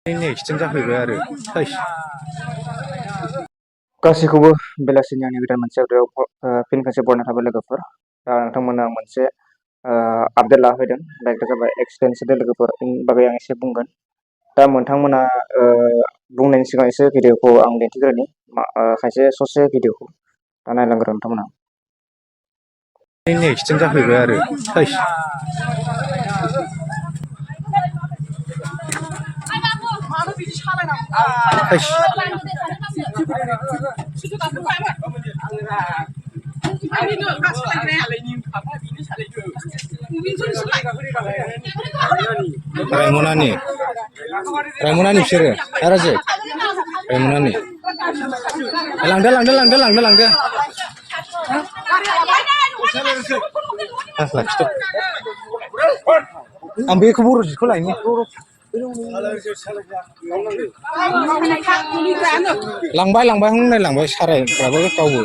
Accident जाफैबाय आरो गासैखौबो बेलासिनि आंनि गोदान मोनसे आयदायाव फिन खनसे बरायनाय थाबाय लोगोफोर। दा नोंथांमोना मोनसे आपडेट लाफैदों जायखौ जाबाय एक्सिडेन्ट लोगोफोरनि बागै आं एसे बुंगोन। दा नोंथांमोना बुंनायनि सिगां एसे भिडिअखौ आं दिन्थिग्रोनि खायसे ससे भिडिअखौ दा नायलांग्रो नोंथांमोना। एक्सिडेन्ट जाफैबाय आरो रायमनानि बिसोरो राजे रायमनानि लांदो आं बेखौ बर' जिखौ लायनि लांबाय होननाय लांबाय सारायफ्राबो गावबो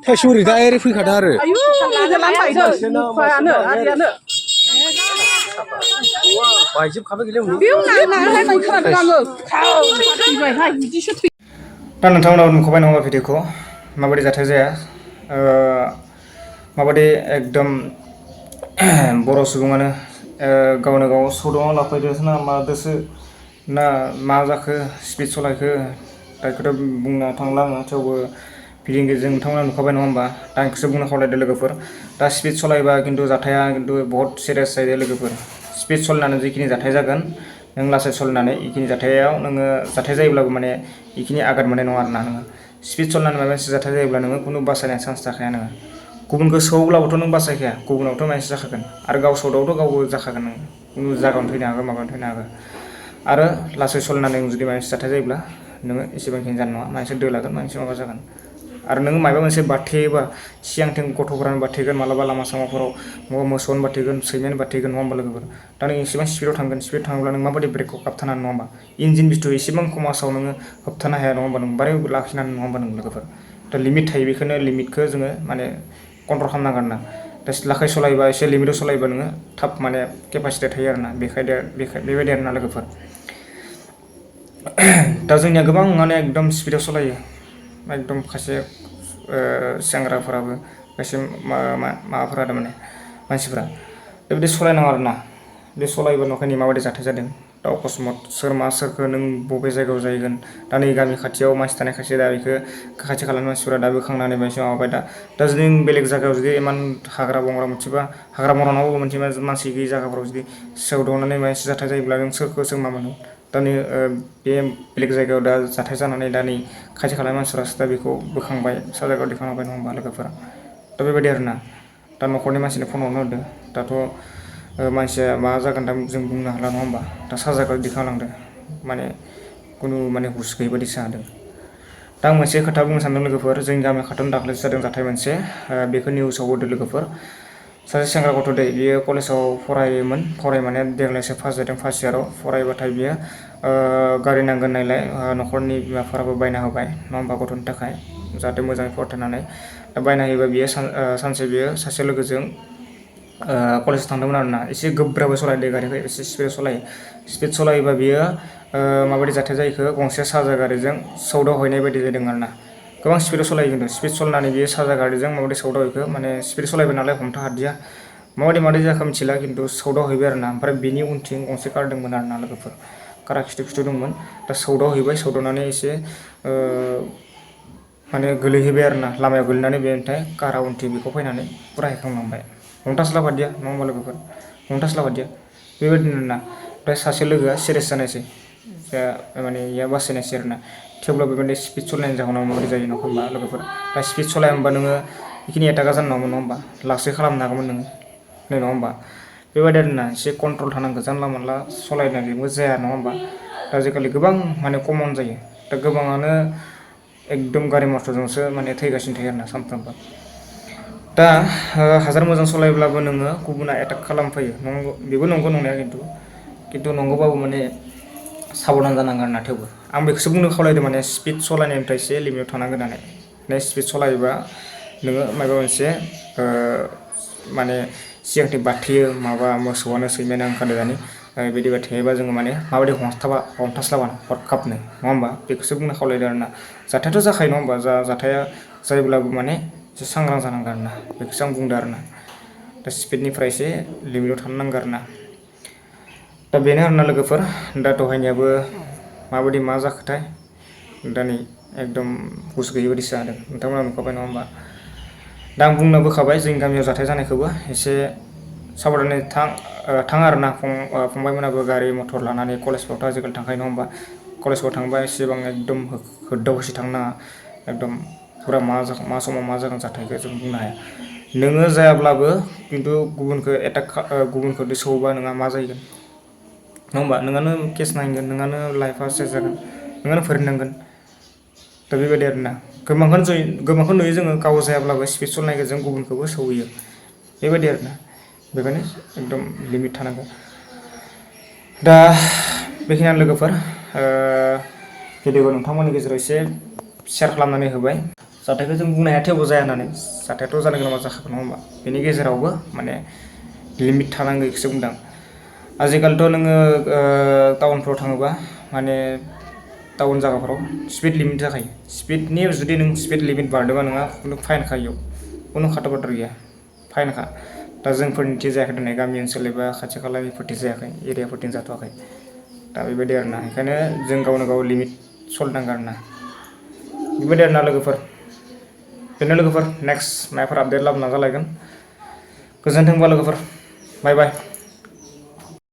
थाइसुरि डाइरेक्ट फैखादों आरो दा नोंथांमोनाव नुखाबाय नङा भिडिअखौ माबायदि जाथाय जाया माबायदि एकदम बर' सुबुङानो गावनो गाव सौदावना लाफैदोंसो ना मादोसो ना मा जाखो स्पिड सलायखो दाखौथ' बुंनो थांला आङो थेवबो भिडिअनि गेजेरजों नोंथांमोना नुखाबाय नङा होमबा दा आंखौसो बुंनो खावलायदों लोगोफोर। दा स्पिड सलायबा खिन्थु जाथाया खिन्थु बहुत सिरियास जायो लोगोफोर। स्पिड सलायनानै जिखिनि जाथाय जागोन नों लासै सलायनानै इखिनि जाथायाव नोङो जाथाय जायोब्लाबो माने इखिनि आघात मोननाय नङा आरोना नोङो। स्पिड सलायनानै माबा मोनसे जाथाय जायोब्ला नोङो खुनु बासायनाय चान्स थाखाया नोङो। गुबुनखौ सौब्लाबोथ' नों बासायखाया गुबुनावथ' मानसि जाखागोन आरो गाव सौदावथ' गावबो जाखागोन नों खुनु जागायावनो थैनो हागौ माबायावनो थैनो हागौ। आरो लासै सलायनानै जुदि माबा मोनसे जाथाय जायोब्ला नोङो एसेबांखिनि जानाय नङा मानसि दोलागोन मानसि माबा जागोन। आरो नोङो माबा मोनसे बारथेयोबा सिगांथिं गथ'फोरानो बारथेगोन मालाबा लामा सामाफोराव माबा मोसौआनो बारथेगोन सैमायानो बारथेगोन नङा होमबा लोगोफोर। दा नों एसेबां स्पिडआव थांगोन स्पिड थाङोब्ला नों माबायदि ब्रेकखौ खाबथानो हानो नङा होमबा। इन्जिन बुस्थु एसेबां खमासाव नोङो होबथानो हाया नङा होमबा नों बाराय लाखिनानै नङा होमबा नों लोगोफोर। दा लिमिट थायो बेखौनो लिमिटखौ जोङो माने कन्ट्रल खालामनांगोन ना। दा लाखै सलायोबा एसे लिमिटाव सलायोबा नोङो थाब माने केपासिटिया थायो आरोना बेबायदि आरोना लोगोफोर। दा जोंनिया गोबाङानो एकदम स्पिडआव सलायो एकदम खायसे सेंग्राफोराबो खायसे माबाफोरा माने मानसिफ्रा दा बिदि सलायनाङा आरोना। बे सलायोबा नंखायनि माबायदि जाथाय जादों दा अकस्मात सोर मा सोरखौ नों बबे जायगायाव जाहैगोन दा नै गामि खाथियाव मानसि थानायखायसो दा बेखौ खाथि खालानि मानसिफोरा दा बोखांनानै बायसे माबाबाय दा जुदि बेलेग जायगायाव जुदि इमान हाग्रा बंग्रा मोनसेबा हाग्रा बंग्रा नङाबाबो मोनसे मानसि गैयि जायगाफोराव जुदि सौदावनानै मानसि जाथाय जायोब्ला नों सोरखौ जों मा मोनो दा नै बे बेलेग जायगायाव दा जाथाय जानानै दा नै खाथि खालानि मानसिफोरासो दा बेखौ बोखांबाय सा जायगायाव दिखांबाय नङा होमबा लोगोफोरा। दा बेबायदि आरोना दा न'खरनि मानसिनो फन हरना होदो दाथ' मानसिया मा जागोन दा जों बुंनो हाला नङा होमबा। दा साजायगाव दिखांलांदों माने खुनु माने हुस गैयै बायदि जादों। दा आं मोनसे खोथा बुंनो सानदों लोगोफोर जोंनि गामि खाथियावनो दाख्लैसो जादों जाथाय मोनसे बेखौ निउसाव होदो लोगोफोर। सासे सेंग्रा गथ' दै बियो कलेजाव फरायोमोन फरायमाने देग्लायसो पास जादों फार्स्ट इयाराव फरायबाथाय बियो गारि नांगोन नायलाय न'खरनि बिमा बिफाफोराबो बायना होबाय नङा होमबा गथ'नि थाखाय जाहाथे मोजाङै फरायथारनानै दा बायना होयोबा बियो सानसे बियो सासे लोगोजों कलेजाव थांदोंमोन आरोना एसे गोब्राबै सलायदों गारिखौ एसे स्पिड सलायो स्पिड सलायोबा बियो माबायदि जाथाय जायोखो गंसे सार्जार गारिजों सौदावहैनाय बायदि जादों आरोना। गोबां स्पिडआव सलायो खिन्थु स्पिड सलायनानै बियो सार्जार गारिजों माबायदि सौदावहैखो माने स्पिड सलायबाय नालाय हमथा हादिया माबायदि जाखो मिथिला खिन्थु सौदावहैबाय आरोना। ओमफ्राय बिनि उनथिं गंसे कार दंमोन आरोना लोगोफोर कारा खिथु दंमोन दा सौदावहैबाय सौदावनानै एसे माने गोलैहैबाय आरोना लामायाव गोलैनानै बेनिफ्राय कारा उनथिं बेखौ फैनानै फुरा हेखांलांबाय हमथास्लाबहादिया नङा होमबा लोगोफोर हमथास्लाबहादिया बेबायदिनो आरोना। ओमफ्राय सासे लोगोआ सिरियास जानायसै माने इया बासायनायसै आरोना। थेवब्लाबो बेबायदि स्पिड सलायनायनि जाहोनाव माबोरै जायो नङा होमबा लोगोफोर। दा स्पिड सलाया होमबा नोङो बेखिनि एटाका जानो नाङामोन नङा होमबा लासै खालामनो हागौमोन नोङो नङा होमबा। बेबायदि आरोना एसे कन्ट्रल थानांगौ जानला मोनला सलायनानैबो जाया नङा होमबा। दा आजिखालि गोबां माने कमन जायो दा गोबाङानो एकदम गारि मटरजोंसो माने थैगासिनो थायो आरोना सानफ्रोमबो। दा हाजार मोजां सलायब्लाबो नोङो गुबुना एटाक खालामफैयो नंगौ बेबो नंगौ नंनाया खिन्थु नंगौबाबो माने साबधान जानांगोन आरोना। थेवबो आं बेखौसो बुंनो खावलायदों माने स्पिड सलायनायनिफ्राय एसे लिमिटाव थानांगोन होननानै स्पिड सलायोबा नोङो माबा मोनसे माने सिगांथिं बारथेयो माबा मोसौआनो सैमायानो ओंखारदो दानि बिदि बारथेयोबा जोङो माने माबायदि हमथास्लाबा हरखाबनो नङा होमबा बेखौसो बुंनो खावलायदों आरोना जाथायाथ' जाखायो नङा होमबा जाथाया जायोब्लाबो माने एसे सांग्रां जानांगौ आरोना बेखौसो आं बुंदों आरोना दा स्पिडनिफ्राय एसे लिमिटाव थानो नांगौ आरोना दा बेनो आरोना लोगोफोर दा दहायनियाबो माबायदि मा जाखोथाय दा नै एकदम हुस गैयि बायदिसो जादों नोंथांमोना नुखाबाय नङा होमबा दा आं बुंना बोखाबाय जोंनि गामियाव जाथाय जानायखौबो एसे साबधानै थां आरोना फंबायमोनाबो गारि मथर लानानै कलेजफ्रावथ' आजिखालि थांखायो नङा होमबा कलेजफ्राव थांबा एसेबां एकदम होदाव होसि थांनो नाङा एकदम फुरा मा समाव मा जागोन जाथायखौ जों बुंनो हाया नोङो जायाब्लाबो खिन्थु गुबुनखौ गुबुनखौ सौबा नोंहा मा जाहैगोन नङा होमबा नोंहानो केस नांगोन नोंहानो लाइफआ सेस जागोन नोंहानो फोरोंनांगोन दा बेबायदि आरोना गोबांखौ नुयो जोङो गाव जायाब्लाबो स्पिड सालायनायखौ जों गुबुनखौबो सौहैयो बेबायदि आरोना बेखायनो एकदम लिमिट थानांगौ दा बेखिनियानो लोगोफोर भिडिअखौ नोंथांमोननि गेजेराव एसे शेयार खालामनानै होबाय जाथायखौ जों बुंनो हाया थेवबो जाया होननानै जाथायाथ' जानो गोनां जाखागोन नङा होमबा बेनि गेजेरावबो माने लिमिट थानांगौ बेखौसो बुंदों आजिखालिथ' नोङो टाउनफ्राव थाङोबा माने टाउन जायगाफोराव स्पिड लिमिट जाखायो स्पिडनि जुदि नों स्पिड लिमिट बारदोंबा नोंहा खुनु फाइन खायो खुनु खाथा बाथ्रा गैया फाइनखा दा जोंफोरनिथिं जायाखै दिनै गामि ओनसोल एबा खाथि खालानिफोरथिं जायाखै एरियाफोरथिं जाथ'वाखै दा बेबायदि आरोना ओंखायनो जों गावनो गाव लिमिट सलिनांगौ आरोना बेबायदि आरोना लोगोफोर बेनो लोगोफोर नेक्स्ट माबाफोर आपडेट लाबोना जालायगोन गोजोन्थोंबा लोगोफोर बाय बाय